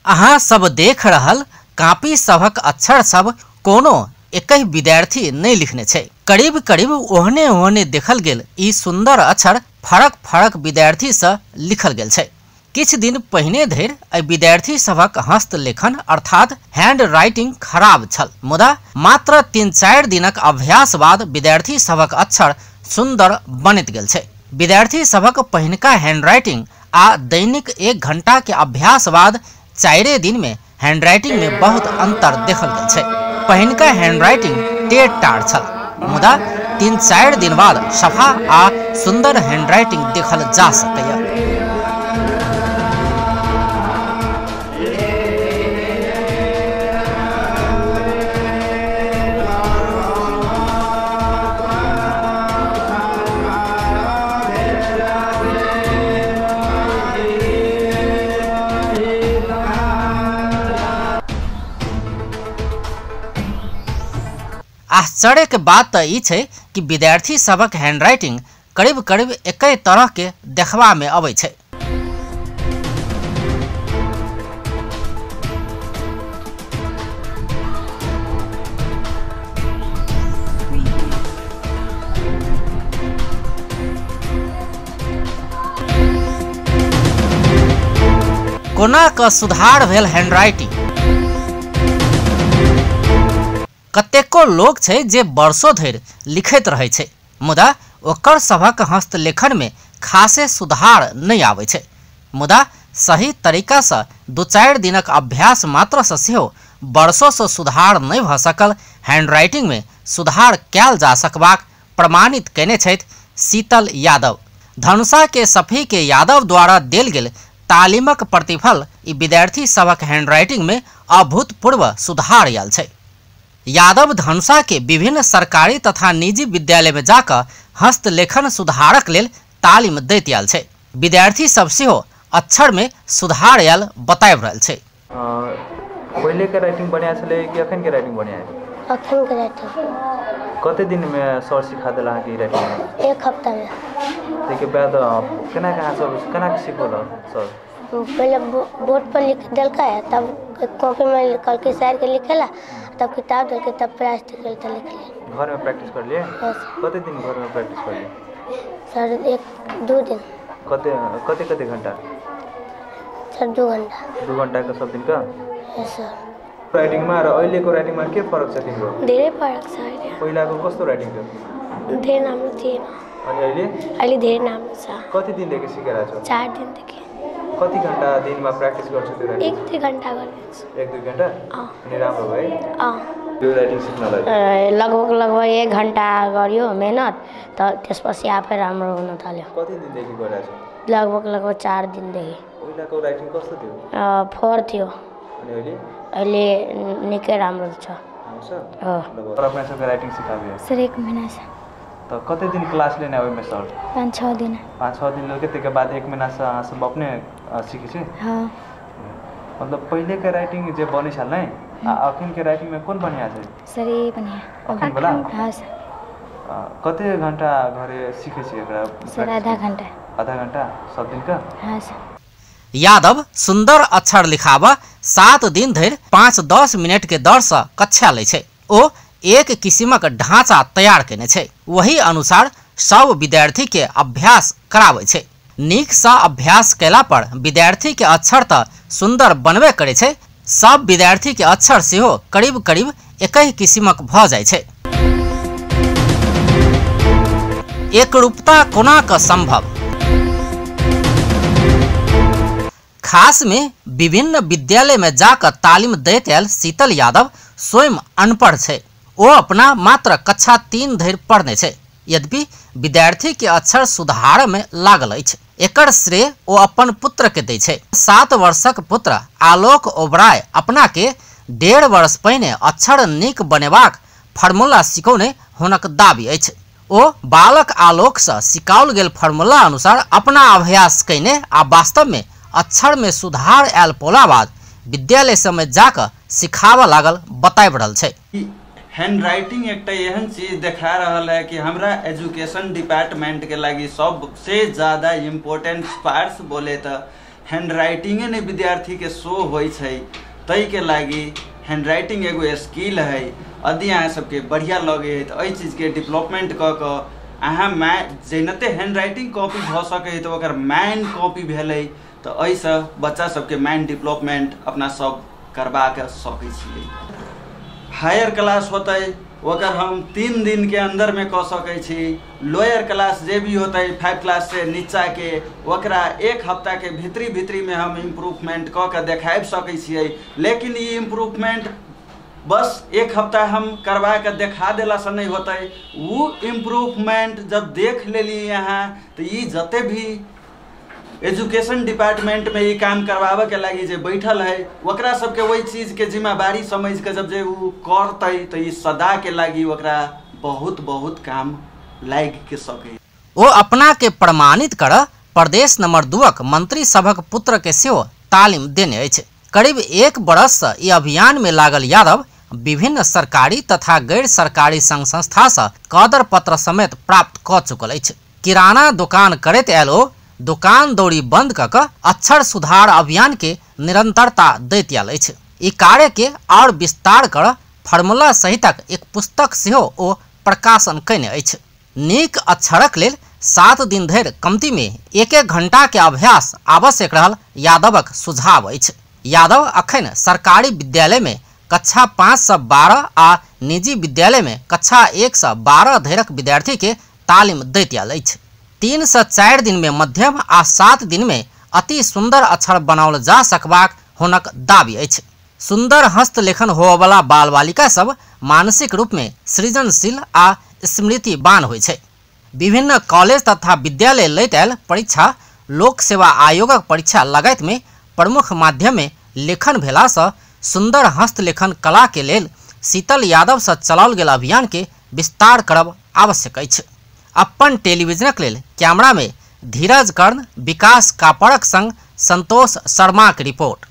अहाँ सब देख रहल कापी सभक अक्षर सब कोनो एकहि विद्यार्थी नहीं लिखने छै। करीब करीब ओहने ओहने देखल गेल ई सुंदर अक्षर फरक फरक विद्यार्थी से लिखल गेल छै। किछु दिन पहिने धरि एहि विद्यार्थी सभक हस्तलेखन अर्थात हैंड राइटिंग खराब छल, मुदा मात्र 3-4 दिनक अभ्यास बाद विद्यार्थी सभक अक्षर सुंदर बनैत गेल छै। विद्यार्थी सभक पहिनका हैंडराइटिंग आ दैनिक 1 घंटा के अभ्यास बाद 4 दिन में हैंडराइटिंग में बहुत अंतर देखल गेल छै। पहिनका हैंडराइटिंग टेढ़ टाढ़ छल, मुदा 3-4 दिन बाद सफा आ सुंदर हैंडराइटिंग देखल जा सकैए। आश्चर्य के बात तो ई छै कि विद्यार्थी सबक हैंडराइटिंग करीब करीब एके तरह के देखबा में अबै छै। कोना क सुधार भेल हैंडराइटिंग? कतेको लोक छै जे वर्षों धरि लिखैत रहै छै, मुदा ओकर सभक हस्तलेखन में खासे सुधार नहीं आबै छै। मुदा सही तरीका से 2-4 दिनक अभ्यास मात्र से सेहो वर्षों से सुधार नहीं भ सकल हैंडराइटिंग में सुधार कयल जा सकबाक प्रमाणित कयने छथि शीतल यादव। धनुषा के सफी के यादव द्वारा देल गेल तालीमक प्रतिफल ई विद्यार्थी सभक हैंडराइटिंग में अभूतपूर्व सुधार आयल छै। यादव धनुषा के विभिन्न सरकारी तथा निजी विद्यालय में जाकर हस्तलेखन सुधारक लेल तालीम दैत आयल छै। विद्यार्थी सब सेहो अक्षर में सुधार आयल बताबि रहल छै। पहिले के राइटिंग बढ़िया छलै कि अखन के राइटिंग बढ़िया है? अखन के राइटिंग। कते दिन में सर सिखा देला अहाँ के राइटिंग? 1 हफ्ता में। ताहिके बाद केना के अहाँ सब केना के सिखौल सर? पहले बोर्ड पर लिख देलकै, तब कॉपी में कहलकै सर के लिखेला, तब किताब देलकै, तब प्रैक्टिकल त लिखलियै। घर में प्रैक्टिस करलियै? कते दिन घर में प्रैक्टिस करलियै? सर 1-2 दिन। कते कते कते घंटा? सर 2 घंटा। 2 घंटा के सब दिन का? Yes sir. राइटिंग में र अहिलेको राइटिंग में के फरक छ तिम्रो? धेरै फरक छ अहिले। पहिलाको कस्तो राइटिङ थियो? धेरै राम्रो थिएन। अनि अहिले? अहिले धेरै राम्रो छ। कति दिनदेखि सिकिरहेको छौ? 4 दिनदेखि। कति घण्टा दिनमा प्र्याक्टिस गर्छु त्यो राइटिङ? 1-2 घण्टा गर्छु। 1-2 घण्टा? अनि राम्रो भयो? अँ। त्यो राइटिङ सिक्नलाई लगभग 1 घण्टा गर्यो मेहनत, त त्यसपछि आफै राम्रो हुन थाल्यो। कति दिनदेखि गरिरहेको छौ? लगभग 4 दिनदेखि। पहिलाको राइटिङ कस्तो थियो? फोहोर थियो। अनि अहिले? अहिले निकै राम्रो छ। हो। तर अपना सबके राइटिङ सिकाबियो? सर 1 महीना से। तो कते दिन क्लास लेने ओहिमे सर? 5-6 दिन। 5-6 दिन लोग के बाद 1 महीना से अहाँ सब अपने सीखे छी? हाँ। मतलब पहिले के राइटिंग जे बनै छल नै आ अखन के राइटिंग में कोन बढ़िया छै? सर ई बढ़िया। अखन वाला? हाँ सर। कते घंटा घरे सीखे छी एकरा? सर आधा घंटा। आधा घंटा सब दिन का? हाँ सर। यादव सुंदर अक्षर लिखाबा 7 दिन धरि 5-10 मिनट के दर से कक्षा लै छै। ओ एक किसिमक ढांचा तैयार केने छै, वही अनुसार सब विद्यार्थी के अभ्यास कराबै छै। नीक सँ अभ्यास कयला पर विद्यार्थी के अक्षर त सुंदर बनबे करै छै, सब विद्यार्थी के अक्षर सेहो करीब करीब एकहि किसिमक भ जाइ छै। एकरूपता कोना क संभव? खास में विभिन्न विद्यालय में जाकर तालीम दैत आयल शीतल यादव स्वयं अनपढ़ छै। ओ अपना मात्र कक्षा 3 धरि पढ़ने छै। यद्यपि विद्यार्थी के अक्षर सुधार में लागल अछि। एकर श्रेय ओ अपन पुत्र के दै छै। 7 वर्षक पुत्र आलोक ओबराय अपना के 1.5 वर्ष पहिने अक्षर नीक बनेबाक फॉर्मूला सिखौने हुनक दावी अछि। ओ बालक आलोक से सिखाओल गेल फॉर्मूला अनुसार अपना अभ्यास कयने आ वास्तव में अक्षर में सुधार आयल पौला बाद विद्यालय समय जाकर सिखाबऽ लागल बताबि रहल छै। हैंडराइटिंग एकटा एहन चीज देखा रहल है कि हमरा एजुकेशन डिपार्टमेंट के लागि सबसे ज़्यादा इम्पोर्टेंट पार्ट्स बोले तो हैंडराइटिंगे नहि विद्यार्थीके शो होइ छै। ताहिके लागि हैंडराइटिंग एगो स्किल है। यदि अहाँ सबके बढ़िया लगे है तऽ एहि चीजके डेवलपमेंट कऽ कऽ अहाँ जेनाते हैंडराइटिंग कॉपी भऽ सकै है तऽ ओकर माइंड कॉपी भेलै, तऽ एहिसँ बच्चा सबके माइंड डेवलपमेंट अपना सब करबा के सकै छियै। हायर क्लास होतै ओकर हम 3 दिन के अंदर में कऽ सकै छी। लोअर क्लास जे भी होतै 5 क्लास से नीचा के ओकरा 1 हफ्ता के भीतरी भीतरी में हम इम्प्रूवमेंट कऽ के देखाबि सकै छियै। लेकिन ई इम्प्रूवमेंट बस 1 हफ्ता हम करवा के देखा देला से नहीं होतै। वो इम्प्रूवमेंट जब देख लेली यहाँ तो ई जते भी एजुकेशन डिपार्टमेंट में ई काम करवावे के लागी जे बैठल है ओकरा सबके वही चीज के जिम्मेवारी समझ के जब जे उ करतै तो ई सदा के लागी ओकरा बहुत बहुत काम लाग के सके। ओ अपना के प्रमाणित कर प्रदेश नंबर 2 मंत्री सभक पुत्र के सेहो तालीम देने अछि। करीब 1 बरस से ई अभियान में लागल यादव विभिन्न सरकारी तथा गैर सरकारी संघ संस्था से कदर पत्र समेत प्राप्त क चुकल अछि। किराना दुकान करैत आयल ओ दुकान दौरी बंद कऽ कऽ अक्षर सुधार अभियान के निरंतरता दैत आयल अछि। ई कार्य के और विस्तार कर फॉर्मूला सहितक एक पुस्तक सेहो ओ प्रकाशन कयने अछि। नीक अक्षरक लेल 7 दिन धरि कमती में 1-1 घंटा के अभ्यास आवश्यक रहल यादवक सुझाव अछि। यादव अखन सरकारी विद्यालय में कक्षा 5 से 12 आ निजी विद्यालय में कक्षा 1 से 12 धरिक विद्यार्थी के तालीम दैत आयल अछि। 3 से 4 दिन में मध्यम आ 7 दिन में अति सुंदर अक्षर बनाओल जा सकबाक हुनक दावी अछि। सुंदर हस्तलेखन होवला बाल बालिका सब मानसिक रूप में सृजनशील आ स्मृतिवान होइ छै। विभिन्न कॉलेज तथा विद्यालय लैत आयल परीक्षा, लोक सेवा आयोगक परीक्षा लगायत में प्रमुख माध्यम में लेखन भेला से सुंदर हस्तलेखन कला के लेल शीतल यादव से चलाओल गेल अभियान के विस्तार करब आवश्यक अछि। अपन टेलीविजनक लेल कैमरा में धीरज कर्ण, विकास कापड़क संग संतोष शर्मा के रिपोर्ट।